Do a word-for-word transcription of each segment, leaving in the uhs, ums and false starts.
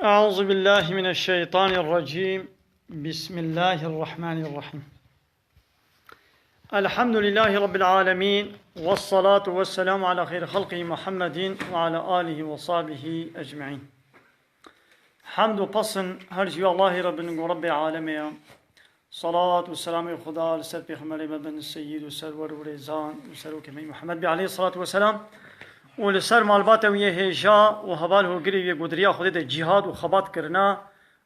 أعوذ بالله من الشيطان الرجيم. بسم الله الرحمن الرحيم. الحمد لله رب العالمين، والصلاة والسلام على خير خلقه محمد وعلى آله وصحبه أجمعين. Hemd û pesn her ji Allahî re bin ku Rebbê alemê ye. Salat û selamê Xuda li ser Pêxemberê me bin, seyîd û serwer û rêzan û serokê me Muhammed bî aleyhissalatu vesselam û li ser malbata wî yê hêja û heval hogirê wî yê godiriya Xwedê de cîhad û xebat kirina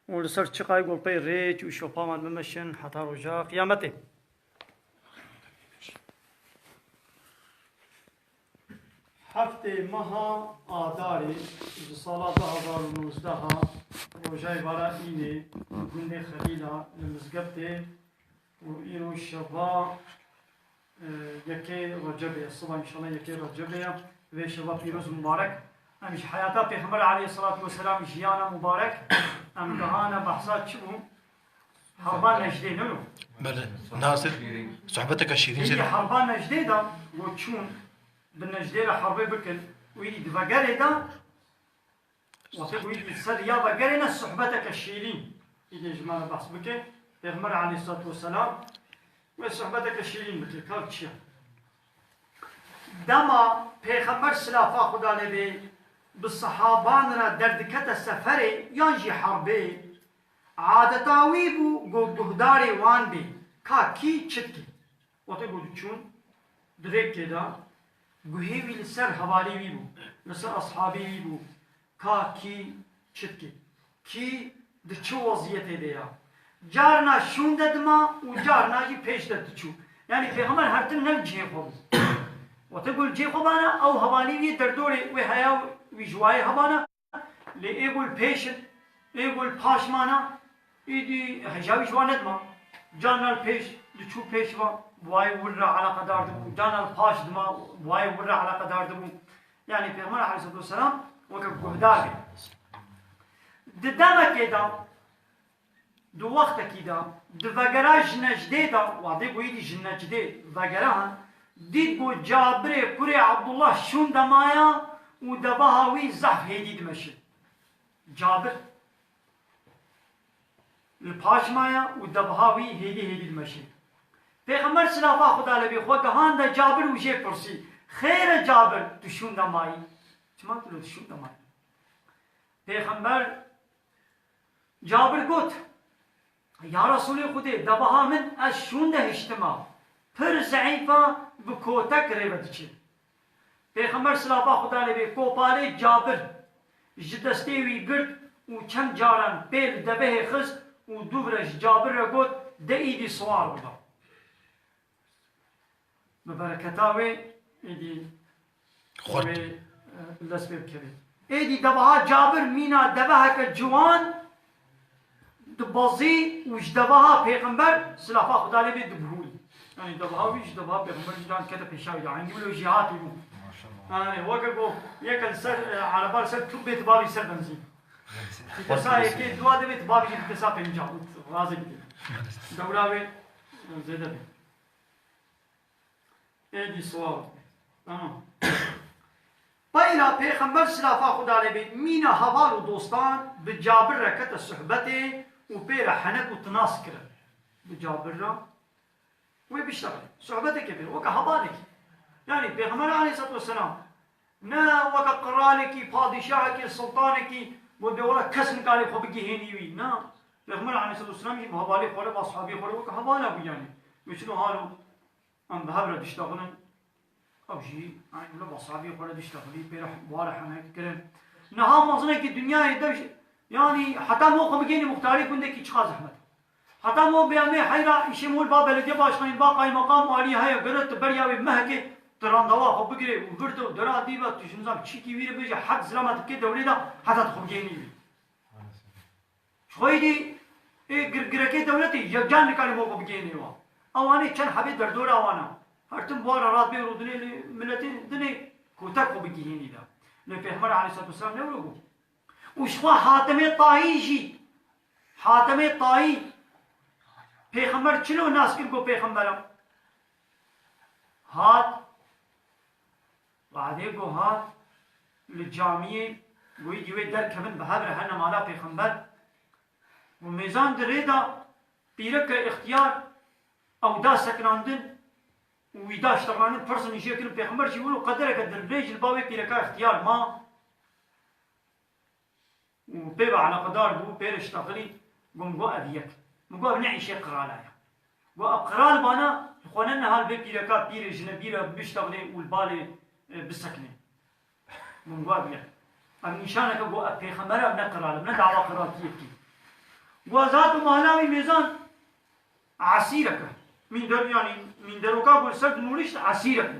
û li ser çiqayê ku pey rêç û şopa me bimeşin heta roja qiyametê. Heftê meha Adarê ji sala du hazar û nozdeh, rojayê vara înê, li gundê Xelîla li mizgeftê û îro şeva, e, yekê Recebê ye, siba înşallah yekê Recebê ye. Vê şeva pîroz û mubarek. Em ji heyata Pêxember aleyhissalatu vesselam, jiyana mubarek, em gihane behsa çi bû? Herba Nejdê, ne lo? Belê. Nasir, sohbeteke şîrîn Êdî jê. Herba Nejdê de, got çûn, bi Nejdê re herbê bikin û êdî di vegerê de, wextê ku êdî ser ya vegerê ne sohbeteke şîrîn, êdî ji me re behs bike. Pêxember aleyhissalatu vesselam wê sohbeteke şîrîn bike. Ka çi ye? Dema Pêxember silafa Xuda lê bê bi sehaban re derdikete seferê yan jî herbê, adeta wî bû ku guhdarê wan bê, ka kî çi dike. Wextê ku diçûn, di rêkê de guhê wî li ser hevalê wî bû, li ser eshabê wî bû, ka kî çi dike, kî di çi weziyetê de ya. Carna şûnde dima û carna jî pêş de diçû. Yanî Pêxember her tim ne li cihê xwe bû. Wextê ku li cihê xwe bana, ew hevalê wî derdorê wê heya, wî ji wayê hebana. Lê ê ku li pêş in, ê ku li paş mana, êdî heja wî ji wan nedima. Carna li pêş diçû pêş ve, bi wayê wir re eleqedar dibû. Carna li paş dima, bi wayê wir re eleqedar dibû. Yanî Pêxember aleyhissalatu vesselam weke guhdar bê. Di demekê de, di wextekî de, di vegera ji Necdê de, wadê goyî dî ji Necdê vegera hin, dît ku Cabirê kurê Abdullah şûn de maya û deveha wî zehf hêdî dimeşe. Cabir li paş maya û deveha wî hêdî hêdî dimeşe. Pêxember silafa Xuda lê bê xwe gihande Cabir û jê pirsî, "Xêr e Cabir, tu şûn de mayî? Çima tu li şûn de mayî?" Pêxember Cabir got, "Ya Resûlê Xwedê, deveha min ez şûn de hiştima, pir zeîf e, bi kotek rê ve diçe." Pêxember silafa Xuda lê bê kopalê Cabir ji destê wî girt û çend caran pê li devehê xist û dûv re ji Cabir re got, "De îdî siwar bibe." Bi bereketa wê êdî Xurt. Wê, e, dest pê bikeve. Êdî deveha Cabir mîna deveheke ciwan dibezî û ji deveha Pêxember silafa Xuda lê bê dibihûrî. Yanî deveha wî ji deveha Pêxember jî dan kete pêşa wî de. Hingî wilo jîhatî bû. Maşallah. Yanî weke ku yeke li ser, e, ereba li ser tûbê dibavî ser benzîn. Vitesa yekê dua de bê dibavî vitesa pênca. Razê bidê. Dewra wê, e, zêde bê. Êdî siwar. Tamam. Peyra Pêxember silafa Xuda lê bê mîna heval û dostan bi Cabir re kete suhbetê û pê re henek û tinas kirin. Bi Cabir re wê biştexile. Suhbeteke pê, weke hevalekî. Yanî Pêxember aleyhissalatu vesselam ne weke qiralekî, padîşahekî, sultanekî, bo dê wela kes nikarê xwe bigihênî wî. Na. Pêxember aleyhissalatu vesselam jî bi hevalê xwe re, bi ashabê xwe re weke hevala bû yanî. Wê çilo halo Em bi hev re diştexilin, ew jî eynî wilo bi ashabê xwe re diştexilî, pê re, wa re henek kirin. Niha mezinekî dinyayê de jî, yanî heta mo xwe bigênî muxtarî gundekî çiqa zehmet. Heta mo bêyamê heyra îşê mo li ba belediye başkanî, li ba qaymeqam alî heye, gere tu beriya wê mehekê tu randewa xwe bigirê û vir de û dera dî ve, tu ji nizam çîkî wî re bêje, hek zilama tu bikê dewrê de heta tu xwe bigênî wî. Ji xwe yî dî ê girgirekê dewletê yekcan nikarî bo xwe bigihênê wan. Ewanê çend hebê derdora wan e. Her tim bi wan re radibê û rûdinê lê miletê dinê kotek xwe bigihênî de. Lê Pêxember aleyhisselatu vesselam ne wilo bû. Û ji xwe Hatemê Tahî jî, Hatemê Tahî, Pêxember çilo nas kir got Pêxember e? Hat, Badê ku hat li camiyê Go êdî wê derkevin bi hev re hene mala pêxember. Û mêzan di rê de pîreke îxtiyar ew da sekinandin û wî da ştexlandin, pirsin jê kirin, pêxember jî wilo qedereke dirvêj li ba wê pîreka îxtiyar ma. Û pê ve eleqedar bû, pê re ştexilî, go min go ev yek. Min go ev ne îşê qirala ye. Go ev qiral bana, xwe ne niha li vê pîreka pîrê jinebî re biştexilê û li balê, e, bisekine. Min go ev yek. Ev nîşaneke go ev pêxember e, ev ne qiral e, ev ne dawa qiraltiyê dikî. Go ez hatim mala wî mêzan, esîreke. Mînder, yanî mînderoka ku li ser dinûrişt esîrek bû.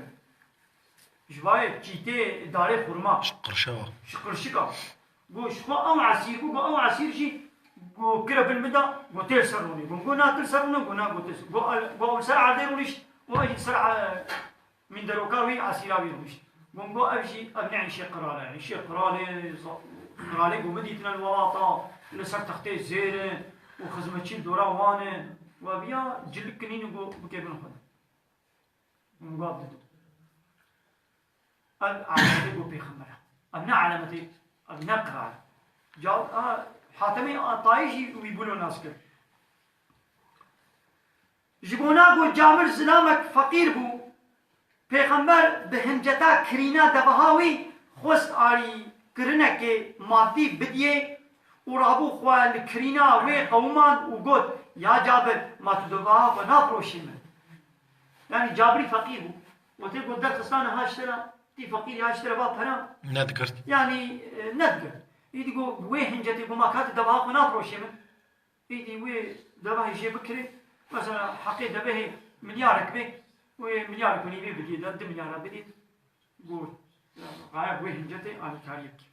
Ji bayê çîtê darê xurma. Ji qirşewa. Ji qirşika. Go ji xwe ew esîr bû, go ew esîr jî go kire bin min de, go tê li ser rûnê. Go, go na tu li ser rûnê, go na, go tê li ser. Go, go ew li ser erdê rûnişt, go ew jî li ser, e, mînderoka wî, esîra wî rûnişt. Go, go ev jî, ev ne îşê qiralê ye. Îşê qiralê, za-, qiralê go bidîtine li welata, li ser textê zêr e û xizmetçî li dora wan e. We viya cilik kinîn û go bike bin xwe de. Min go ev didin. Ev alametê go pêxember e. Ev ne alametê, ev ne qiral e. Ca-, a, Hatemê Atayî jî wî bûlo nas kir. Ji bona ku Cabir zilamek feqîr bû, Pêxember bi hinceta kirîna deveha wî xwest arîkirinekê madî bidiyê û rabû xwe li kirîna wê qewimand û got, "Ya Cabir, ma tu deveha xwe nafiroşî min?" Yanî Cabirî feqîr bû. Gotê, got, "Derxistane ha ji te re, tî feqîrî ha ji te re va pera." Nedigirt. Yanî, e, nedigirt. Îdî got, "Wê hincetê got, ma ka tu deveha xwe nafiroşî min?" Îdî wê devahê jê bikirê, mesela heqê devehê milyarek bê, wê milyarek û nîvê bidî de, du milyara bidî, got, ya, gayet wê hincetê alîkariyê bikê.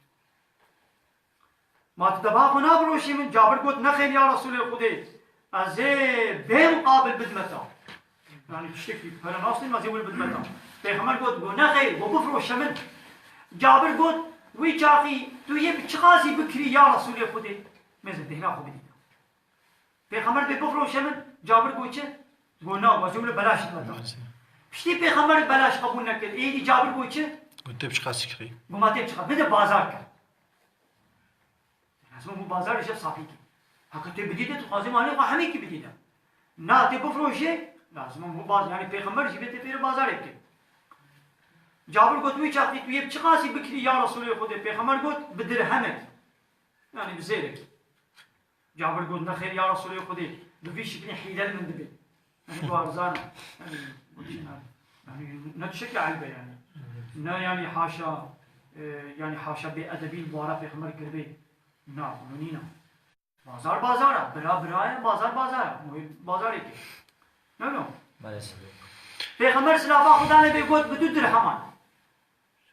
Ma tu devaha xwe nafiroşî min? Cabir got, nexêr ya Resûlê Xwedê, ez ê bê muqabil bidime te. Yanî tiştekî pere nastînim, ez ê wê bidime te. Pêxember got, got, nexêr, got, bifiroşe min. Cabir got, wî çaxî tu yê bi çiqasî bikirî ya Resûlê Xwedê? Mêze bêhna xwe bidî. Pêxember bê bifiroşe min, Cabir got çi? Got, na, got, ez ê wilo belaş bidime te. Piştî Pêxember belaş qebûl nekir. Êdî Cabir got çi? Got, tê bi çiqasî kirî? Got, ma tê bi çiqasî, bide bazar kir. Lazim e bu bazarê ji safî kî. Heke tê bidî de, tu xwazê malê xwe hemî kî bidî de. Na tê bifroşê, lazim e bu baz-, yanî Pêxember jî bê tê pêre bazarê bike. Cabir got, wî çaxî tu yê bi çiqasî bikirî ya Resûlê Xwedê? Pêxember got, bi dirhemekî. Yanî bi zêrekî. Cabir got, nexêr ya Resûlê Xwedê, bi vî şiklî hîle li min dibe. Yanî, got, erzan e. Yanî, got, yanî, ne tiştekî eyb e yanî. Ne yanî haşa, e, yanî haşa bêedebî li wara Pêxember kiribê. Na, wilo nîne. Bazar bazar e, bira bira ye, bazar bazar e. Muhîm bazarê ke. Ne wilo? Maalesef. Pêxember silafa Xweda lê bê got, bi du dirheman.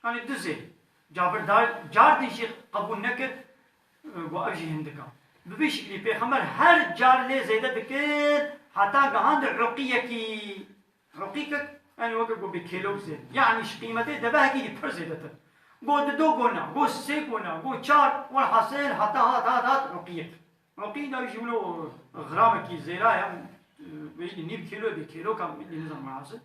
Yanî duzê. Cabir dar, car din jî qebûl nekir, e, got ev jî hindik e. Bi vî şiklî Pêxember her car lê zêde dikir, heta gehand uqîyekî, uqîkek, yanî weke got bê kêlok zêde. Yanî ji qîmetê devehekî jî pir zêdetir. Got dido, got na, got sê, got na, got çar, welhasil heta hat, hat, hat uqîyek. Uqî da jî wilo gramekî zêra ye, wê nîv kîlo bê, kîloka wî nizam mehasib.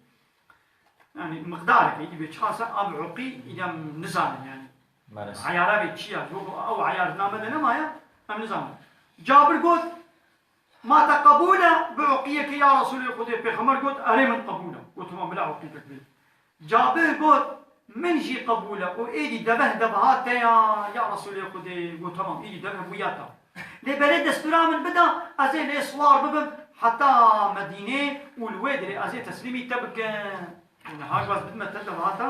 Yanî miqdarek, îdî bê çiqas e, ev uqî îdî em nizanin yanî. Maalesef. Eyara bê çi ya, wek ew eyar name de nemaye, em nizanin. Cabir got, ma te qebûl e bi uqiyekê ya Resûlê Xwedê? Pêxember got, erê min qebûl e. Got, tamam, bila uqiyekek bê. Cabir got, min jî qebûl e û êdî deveh deveha te ya, ya Resûlê Xwedê. Got, tamam, êdî deveh bû ya te. Lê belê destûra min bida, ez ê lê siwar bibim heta Medînê û li wê derê ez ê teslîmî te bikim. Niha ku ez bidime te deveha te,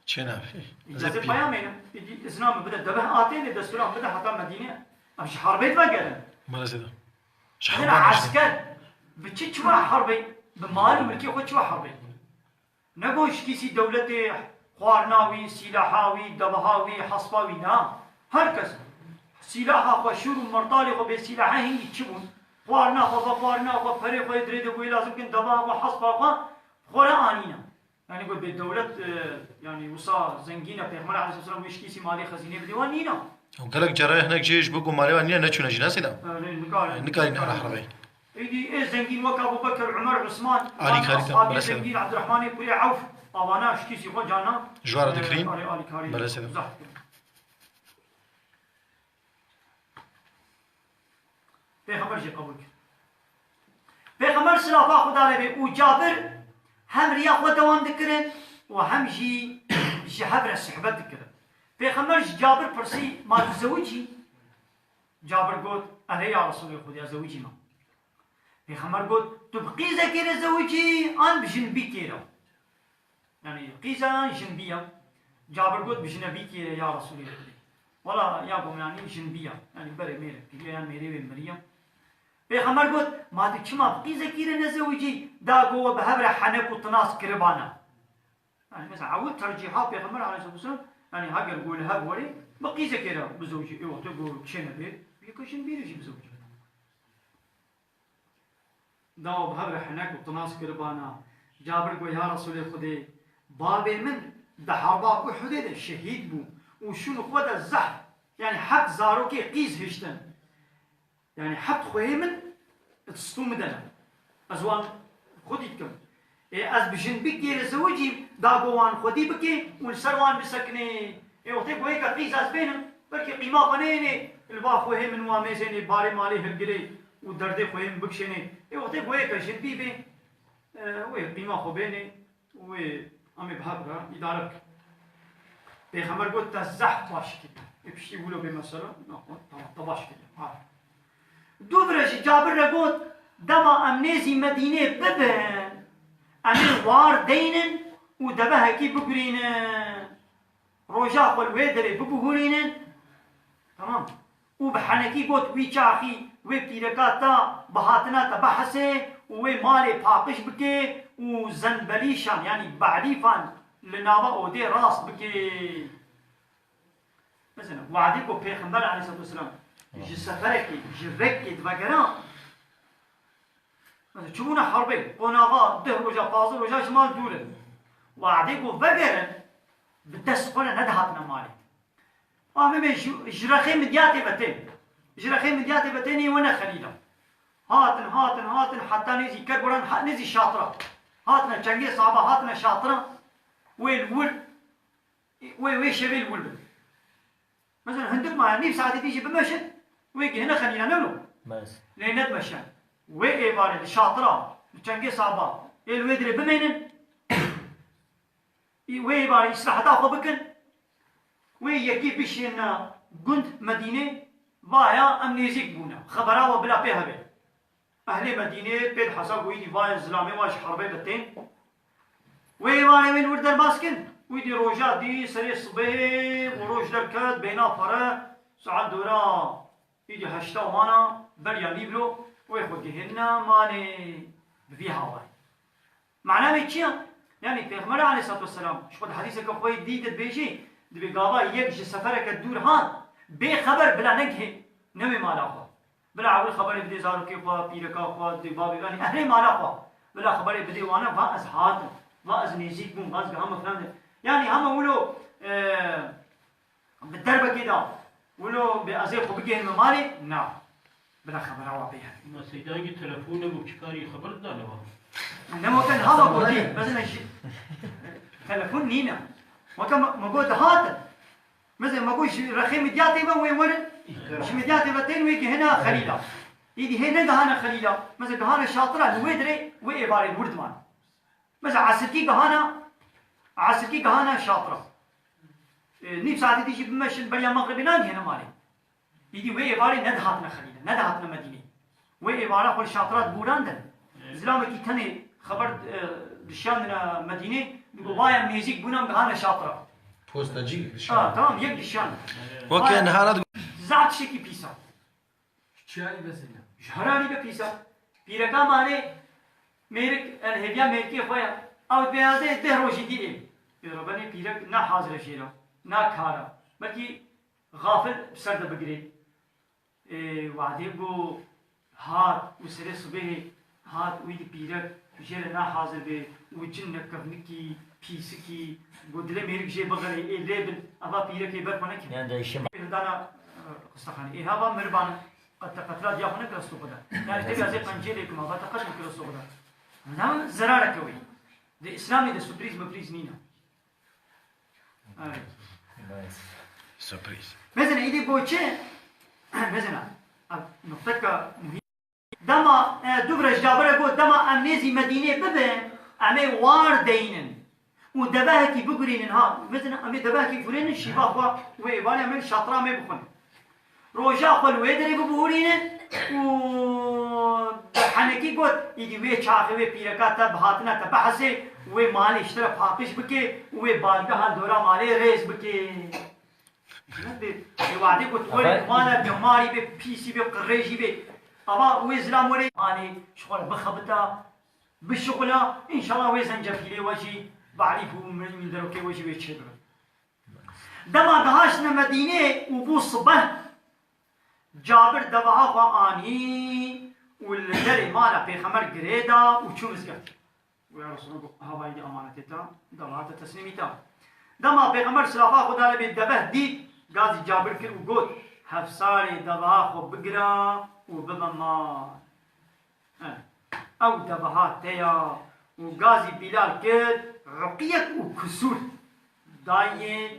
çê nabî. Ez ê peyamê ne. Êdî izna min bide, deveh atê, lê destûra min bide heta Medînê. Em ji herbê vegerin. Maalesef. Ji herbê esker bi çi çiwa herbê? Bi mal û milkê xwe çiwa herbê? Ne got ji kîsî dewletê xwarina wî, sîlaha wî, deveha wî, hespa wî, na. Her kes sîlaha xwe, şûr û mertalê xwe, bê sîlaha hingî çi bûn? Xwarina xwe, vexwarina xwe, perê xwe yê dirê de bûyê lazim kin, deveha xwe, hespa xwe, xwe re anîne. Yanî got bê dewlet, e, yanî wisa zengîn e, Pêxember aleyhisselam wê ji kîsî malê xezînê bidê wan nîne. Û gelek cara hinek jê ji bo ku malê wan nîne neçûne jî, nasî da? E, nê, nikare. Nikarîne herbê. Êdî ê zengîn wek Abu Bekir, Umer, Usman, alîkarî, ashabê zengîn, Abdurrahmanê kurê Ewf, avana ji kîsî xwe carna, ji wan re, e, dikirîn. Arê alîkarî. Belê. Zehf dikirin. Pêxember jî qebûl kir. Pêxember silafa Xweda lê bê û Cabir hem riya xwe dewam dikirin û hem jî ji hev re sohbet dikirin. Pêxember ji Cabir pirsî, "Ma tu zewicî?" Cabir got, "Erê ya Resûlê Xwedê, ez zewicî me." Pêxember got, "Tu bi qîzekê re zewicî an bi jinbîkê re?" Yani qîza yan jinbî ya? Cabir got, "Bi jinebîkê re ya Resûlê Xwedê." Wela ya got, yani jinbî ya. Yani berê mêrê pîrê ya, mêrê wê miriye. Pêxember got, "Ma tu çima bi qîzekî re nezewicî, da ku we bi hev re henek û tinas kiribana?" Yani mesela ewil tercîha Pêxember aleyhissalatu vesselam, yani heger ku li hev werê bi qîzekê re bizewicî, ê wextê ku çênebê, yeka jinbî re jî bizewicî. Da û bi hev re henek û tinas kiribana. Cabir got, "Ya Resûlê Xwedê, bavê min di herba Uhudê de şehîd bû û şûn xwe de zehf, yani heft zarokê qîz hiştin. Yani heft xwehê min di stû min de ne. Ez wan xwedî dikim. Ê, ez bi jinbîkê re zewicîm, da ku wan xwedî bike û li ser wan bisekine." Ê, wextê ku yeka qîz ez bênim, belkî qîma xwe neyênê, li ba xwehê min wan mêzênê, barê malê hilgirê û derdê xwehê min bikişênê. Ê, wextê ku yeka jinbî bê, e, wê qîma xwe bênê, wê em ê bi hev re îdare bikin. Pêxember got, "Te zehf baş kiriye." Ê, piştî wilo bê mesela, na, tamam, te baş kiriye. Ha. Dû vire jî Cabir re got, "Dema em nêzî Medînê bibin, em ê war deynin û devehekî bigurînin. Roja xwe li wê derê bibihûrînin." Tamam. Û bi henekî got, "Wî çaxî wê pîreka te bi hatina te bihesê û wê malê paqij bike û zenbelîşan, yanî balîfan li nava odê rast bike." Mesela, wadê ku Pêxember aleyhissalatu vesselam ji seferekê, ji rêkê divegera, mesela, çûbûne herbê, qonaxa deh roja, pazdeh roja ji mal dûr in. Wadê ku vegerin, bi dest xwe re nedihatine malê. Amê ji, ji rexê Midyatê ve tên. Ji rexê Midyatê ve tên ê wene Xelîla. Hatin, hatin, hatin, heta nêzî Kerboran, ha-, nêzî Şatira. Hatine Çengê Saba, hatine Şatira. Wê li wir, wê, wê şevê li wir bin. Mesela hindik maye, nîv saetê dî jî bimeşin, wê gihine Xelîla, ne wilo? Bes. Lê nedimeşin. Wê êvarê li Şatira, li Çengê Saba, ê li wê dirê bimênin. Î-, wê êvarê îstiraheta xwe bikin. Wê yekî bişîne gund Medînê, vaya em nêzîk bûne. Xebera we bila pê hebe. Ehlê Medînê pê dihesa ku îdî vaya zilamê wa ji herbê ve tên. Wê êvarê wê li wir derbas kin. Wî dî roja dî serê sibê û roj derket, bêhna pere, saet dora îdî heşta wana beriya nîvro wê xwe gihînine malê bi vî hawayî. Mana wê çi ye? Yanî Pêxember aleyhissalatu vesselam ji xwe di hedîseke xwe yê dî de dibêjê, dibê gava yek ji sefereke dûr hat, bê xeber bila negihê, newê mala xwe. Bila ewil xeberê bidê zarokê xwe, pîreka xwe, dê bavê, yanî ehlê mala xwe. Bila xeberê bidê wana, va ez hatim, va ez nêzîk bûm, va ez gihame filan de. Yanî hema wilo, e, Bi derbekê de wilo bê ez ê xwe bigihînim malê, na. Bila xebera wa pê hebe. Ma seyda hingî telefon nebû, çi karî xeber didane wa? Ne weke niha me gotî, mesela jî telefon nîne. Weke me, me got dihatin. Mesela me got ji rexê Midyatê ve wê werin, ji Midyatê ve tên wê gihine Xelîla. Îdî hê negihane Xelîla. Mesela gihane Şatira, li wê dirê wê êvarê li wir diman. Mesela esirkî gihana, esirkî gihana Şatira. E, nîv saetê dî jî bimeşin beriya mexribê nagihêne malê. Îdî wê êvarê nedihatine Xelîle, nedihatine Medînê. Wê êvara xwe li Şatira dibûrandin. Zilamekî tenê xeber, e, dişiyandine Medînê, digo vay em nêzîk bûn em gihane Şatira. Postacî dişiyandin. Ha, tamam, yek dişiyandin. Weke niha re digo. Zaf tiştekî pîs e. Çiyayî bezîne. Ji heranî be pîsa. Pîreka mane mêrik, el hêviya mêrikê xwe ya. Ew bêyazê deh rojî dî ê. Ê rebenê pîrek na hazir e jêra, na kar e. Belkî xafil bi ser de bigirê. Ê, wadê ku hat û serê sibehê Hat wî di pîrek jê re nahazir bê û cin nekevnikî, pîsikî, got dilê mêrik jê bixirê, ê lê bin, eva pîrekê ber xwe nekin. Yan değişim. Hindana, e, xistexanê. Ê hava miribane, qet te qetla diya xwe nekira stoxida. Yani te gazê qencê lê kuma, va te qet nekira stoxida. Na zerareke wê. Di Îslamê de surprîz miprîz nîne. Evet. Nice. Surprîz. Mezene îdî got çi? Mezene, a, nokteka muhîm. Dûvre ji Cabir re got, dema em nêzî Medînê bibin, em ê war deynin û devehekî bigurînin ha. Mezin em ê devehekî gurînin, şîva xwe wê êvarê em ê şatra em ê bixwin. Roja xwe li wê derê bibihurînin û bi henekî got, îdî wê çaxê wê pîreka te bi hatina te bihesê, wê malê ji te re paqij bike û wê balgeha li dora malê rêz bike. Wê wadê got, were mala gemarî bê, pîsî bê, qirêjî bê. Ava wê zilam were malê ji xwe re bixebita, bişixula, înşallah wê zencefîlê we jî, balîf û min-, minderokê we jî wê çêbibe. Dema dihaştine Medînê û bû sibeh, Cabir deveha xwe anî û li derê mala Pêxember girê da û çû mizgeftê. Û ya Resulallah, got, havayî de amanetê te, deveha te teslîmî te. Dema Pêxember silafa xwe da lê bê deveh dît, gazî Cabir kir û got, hefsarê deveha xwe bigire û bibe mal. Ew deveha te ya û gazî Bîlal kir, ruqiyek û kusûr dayê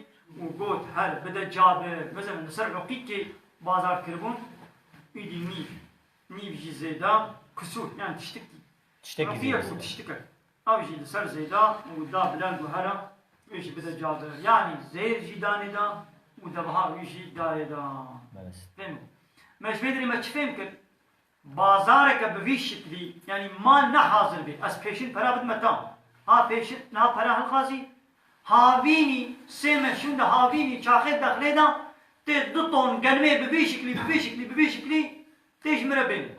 û got, her bide Cabir. Mesela li ser ruqîkê bazar kiribûn, îdî nîv, nîv jî zêde, kusûr, yani tiştikî. Tiştekî ruqiyek zêde. Û tiştikek. Ew jî li ser zêde û da Bîlal got, here, wê jî bide Cabir. Yani zêr jî danê da û deveha wî jî dayê da. Belê. Fêm. Me ji vê derê me çi fêm kir? Bazareke bi vî şiklî, yanî mal ne hazir bê, ez pêşin pera bidime tam. Ha pêşin, niha pera hilqazî, havînî, sê meh şûnde havînî çaxê dexlê de, tê du ton genimê bi vî şiklî, bi vî şiklî, bi vî şiklî, tê ji min re bêne.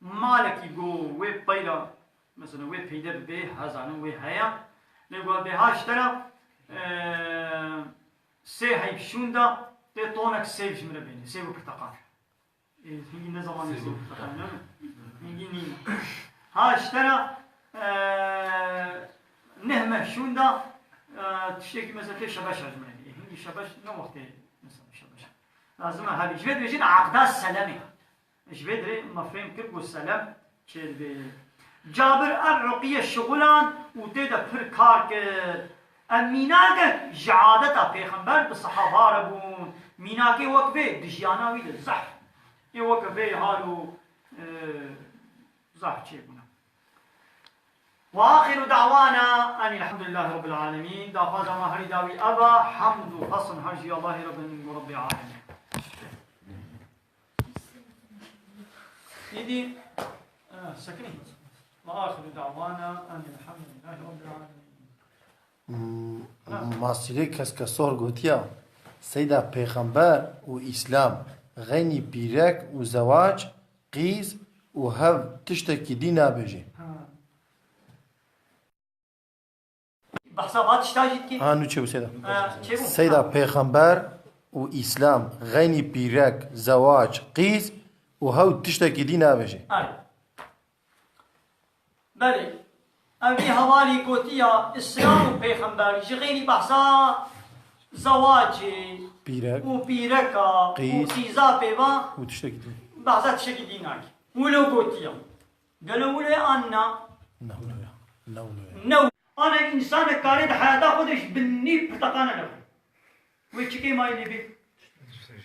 Malekî go wê peyra, mesela wê peyde bibê, hezanin wê heye, lê go bê ha ji te re, e, sê heyb şûnde, tê tonek sêv ji min re bêne, sêv û pirteqal. Ê, hingî ne zamanê sêv û pirteqal, ne mi? Hingî nîne. Ha, ji te re, e, neh meh şûnda, e, tiştekî mesela tê şebeş hejmenê. Ê, hingî şebeş ne wextê mesela şebeş. Lazim e hebî. Ji vê dibêjin aqda selemê. Ji vê dirê me fêm kir ku selem çêdibê. Cabir ev ruqiye şixulan û tê de pir kar kir. Ev mînakek ji adeta Pêxember bi sehaba re bûn. Mînakê wek vê di jiyana wî de zehf. Ê wek vê hal û, e, zehf çêbûne. Ve axiru da'wana enî elhamdulillahî rabbil alemîn. Daxwaza me herî dawî ev e, hemd û xwestin her jî Allahî Rabbin û Rabbî alemîn. Îdî, e, sekinî. Ve axiru da'wana enî elhamdulillahî rabbil alemîn. M-, Masîrê Keskesor gotiya, Seyda Pêxember û Îslam, xeynî pîrek û zewac, qîz û hev tiştekî dî nabêjê. Ha. Behsa va tişta jî dikî? Ha, nû çêbû Seyda. Ha, çêbû. Seyda Pêxember û Îslam, xeynî pîrek, zewac, qîz û hew tiştekî dî nabêjê. Ay. Belê. Ev vî hevalî gotiya Îslam û Pêxember ji xeynî behsa zewacê Pîrek. Û pîreka û Qîz. Qîza pê va Û tiştekî dî. Behsa tiştekî dî nake. Wilo gotiya. Gelo wilo ye an na? Ne wilo ye. Ne wilo ye. Ne wilo. Ana însanek kare di heyata xwe de ji binî pirteqana nexwe. Wê çi kêmayî lê bê?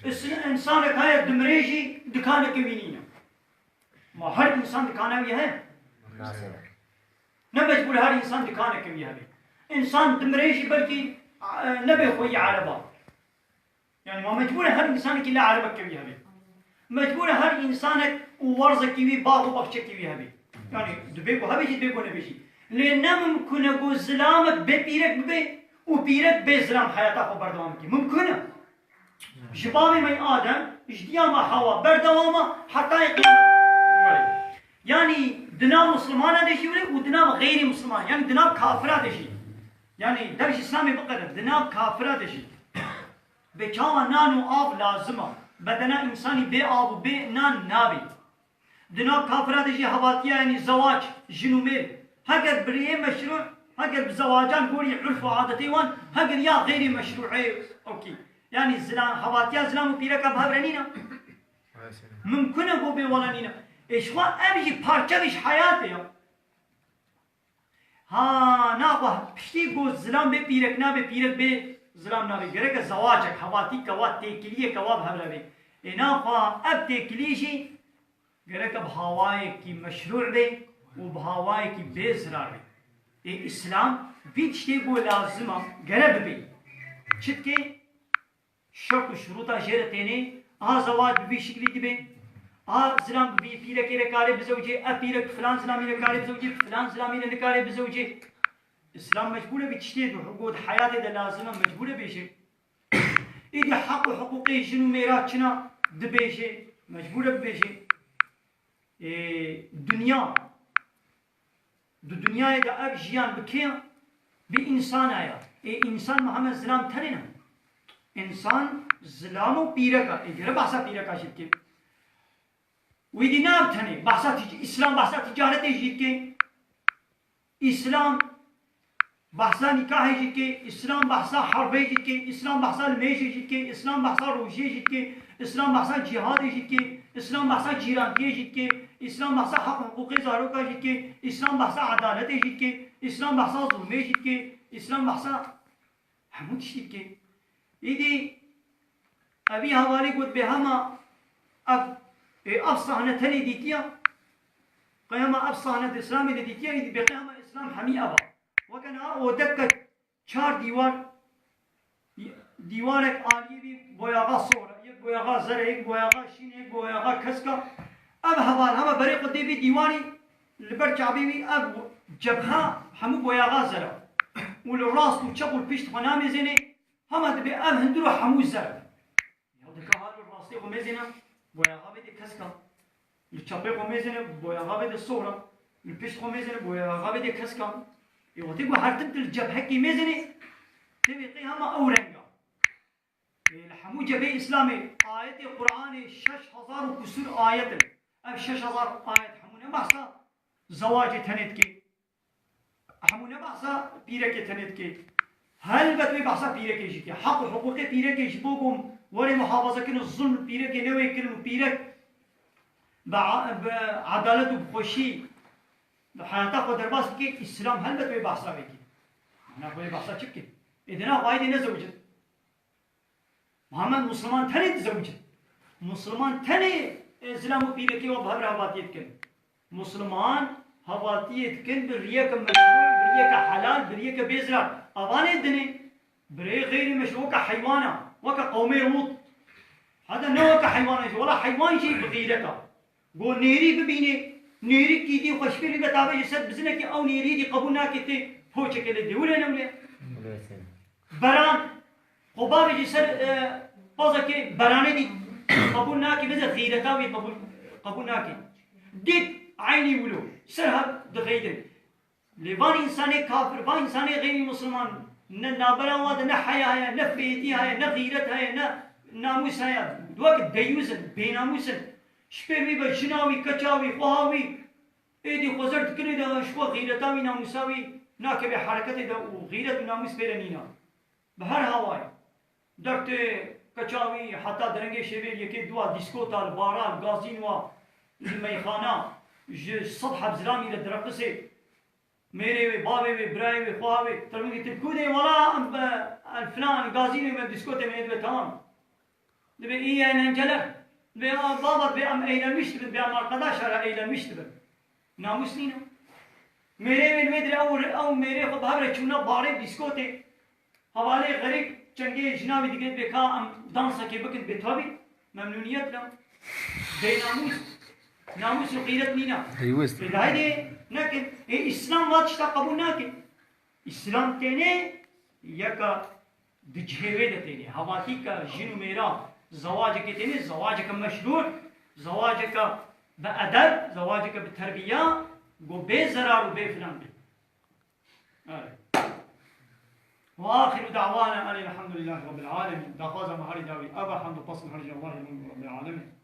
Is-, însanek heye dimrê jî dikaneke wî nîne. Ma her însan dikana wî heye? Ne mecbûr her însan dikaneke wî hebe. Însan dimrê jî belkî, e, nebe xweyî ereba. Yani ma mecbûr e her însanekî lê erebeke wî hebe. Mecbûr e her însanek û warzekî wî, bax û baxçekî wî hebe. Yani dibê ku hebe jî, dibê ku nebe jî. Lê ne mimkun e ku zilamek bê pîrek bibe û pîrek bê zilam heyata xwe berdewam bike. Mimkun e. Ji bavê me Adem, ji diya me Hawa, berdewam e heta yê qiyamet. Yani di nav Muslimana de jî were û di nav xeyrî Musliman, yani di nav kafira de jî. Yani dev ji Îslamê biqede, di nav kafira de jî. Bê çawa nan û av lazim e. Bedena însanî bê av û bê nan nabê. Di nav kafira de jî hevatiya, yanî zewac, jin û mêr, heger bi rêyê meşrû, heger bi zewacan gorî urf û adetê wan, heger ya xeyrî meşrû ê, okey. Yanî zilam, hevatiya zilam û pîreka bi hev re nîne. Mimkun e ku bê wela nîne. Ê ji xwe ev jî parçek ji heyatê ye. Ha, naxwe piştî ku zilam bê pîrek nabe, pîrek bê zilam nabe. Gereke zewacek, hevatî kewa, têkiliyê kewa bi hev re bê. Ê naxwe ev têkilî jî Gereke bi hawayekî meşrû be û bi hawayekî bê zirar be. Ê Îslam vî tiştê ku lazim e, gere bibe. Çi dike? Şert û şurûta jê re têne, aha zewac bi vî şiklî dibe, aha zilam bi vî pîrekê re kare bizewicê, ev pîrek bi filan zilamî re kare bizewicê, bi filan zilamî re nikare bizewicê. Îslam mecbûr e vî tiştê di, ku di heyatê de lazim e, mecbûr e bêje. Îdî heq û hiqûqê jin û mêra çi ne dibêje, mecbûr e bibêje. Ê, dinya, di dinyayê de ev jiyan bi kê ye? Bi însana ye. Ê, însan Mihemed zilam tenê ne. Însan zilam û pîrek e. Ê, gere behsa pîreka jî bike. Wî dî ne ev tenê. Behsa tic-, Îslam behsa ticaretê jî dike. Îslam behsa nîkahê jî dike, Îslam behsa herbê jî dike, Îslam behsa limêjê jî dike, Îslam behsa rojiyê jî dike, Îslam behsa cîhadê jî dike, Îslam behsa cîrantiyê jî dike, Îslam behsa heq û hiqûqê zaroka jî dike, Îslam behsa edaletê jî dike, Îslam behsa zulmê jî dike, Îslam behsa hemû tiştî dike. Îdî evî hevalî got bê hema ev, ê, ev sahne tenê dîtiya, qey hema ev sahne di Îslamê de dîtiya, îdî bê qey hema Îslam hemî ev a. Weke niha odeke çar dîwar, dîwarek aliyê bî boyaxa sor e, yek boyaxa zer e, yek boyaxa şîn e, yek boyaxa kesk e. Ev heval hema berê xwe dê vî dîwarî, li ber çavê wî ev cebha hemû boyaxa zer e. Û li rast û çep û li pişt xwe namêzênê, hema dibê ev hundir û hemû zer e. Ya dika ha li rastê xwe mêzêne, boyaxa vê dê kesk e. Li çepê xwe mêzêne, boyaxa vê dê sor e. Li pişt xwe mêzêne, boyaxa vê dê kesk e. Ê, wextê ku her tim tu li cebhekê mêzênê, tê wê qey hema ew reng e. Ê, li hemû cebhê Îslamê ayetê Qur'anê şeş hezar û kusur ayet in. Ev şeş hezar ayet hemû ne behsa zewacê tenê dike. Hemû ne behsa pîrekê tenê dike. Helbet wê behsa pîrekê jî dike. Heq û hiqûqê pîrekê ji bo ku werê muhafaza kirin, zulm pîrekê newê kirin û pîrek bi, bi edalet û bi xweşî di heyata xwe derbas bike, Îslam helbet wê behsa vê ke. Ana wê behsa çi bike? Ê dina xwayê dê nezewicin. Muhammed Musliman tenê dizewicin. Musliman tenê, e, zilam û pîrekê we bi hev re hevaltiyê dikin. Musliman hevaltiyê dikin bi riyeke meşru, bi riyeke helal, bi riyeke bê zirar. Avanê dinê, bi rê xeyrî meşru weke heywana, weke qewmê Lût. Heta ne weke heywana jî, wela heywan jî bi xîret e. Go nêrî bibînê, nêrî kîdî xwe ji pêrî ve tavê ji ser bizinekî ew nêrî dî qebûl nake tê poçeke lê dêwilê newlê. Beran, xwe bavê ji ser, e, pazekê beranê dî qebûl nake, beze xîreta wî qebûl, qebûl nake. Dît eynî wilo, ser hev dixeydin. Lê van însanê kafir, van însanê xeyrî musliman, ne nabera wan de ne heya heye, ne fêtî heye, ne xîret heye, ne namûs heye. Wek deyûz in, bênamûs in. Ji pêr wî ve jina wî, keça wî, xweha wî, êdî xwezer dikin êdî ji xwe xîreta wî, namûsa wî nakeve hereketê de û xîret û namûs pê re nîna. Bi her hawayê. Dertê keça wî heta derengê şevê li yekê dua dîskota li bara, li gazîn wa, li meyxana, ji sed heb zilamî re direqisê. Mêrê wê, bavê wê, birayê wê, xweha wê, telefon kir, tu bi ku dê? Wela em bi, el filan, gazînê me, dîskotê me, dibê temam. Dibê iyi eğlenceler. Dibê, a, baba, dibê em eğlenmiş dibin, dibê em arkadaşlara eğlenmiş dibin. Namûs nîne. Mêrê wê li wê dirê ew, ew mêrê xwe bi hev re çûne barê dîskotê. Hevalê xerîb çengê jina wî digê, dibê ka em dansekê bikin, dibê tabî. Memnûniyet ne. Bênamûs. Namûs û xîret nîne. Deywist. Ê, dahê dê nekin. Ê, Îslam va tişta qebûl nake. Îslam tênê yeka di cihê wê de tênê. Hevatîka jin û mêra zewacekê tênê, zewaceke meşrû, zewaceke bi edeb, zewaceke bi terbiya, ku bê zerar û bê filan bê. Evet. Ve ahiru da'wana enil hamdülillahi rabbil alemin. Daxwaza me herî dawî eva, hamd û pesn herî Allahê min rabbil alemin.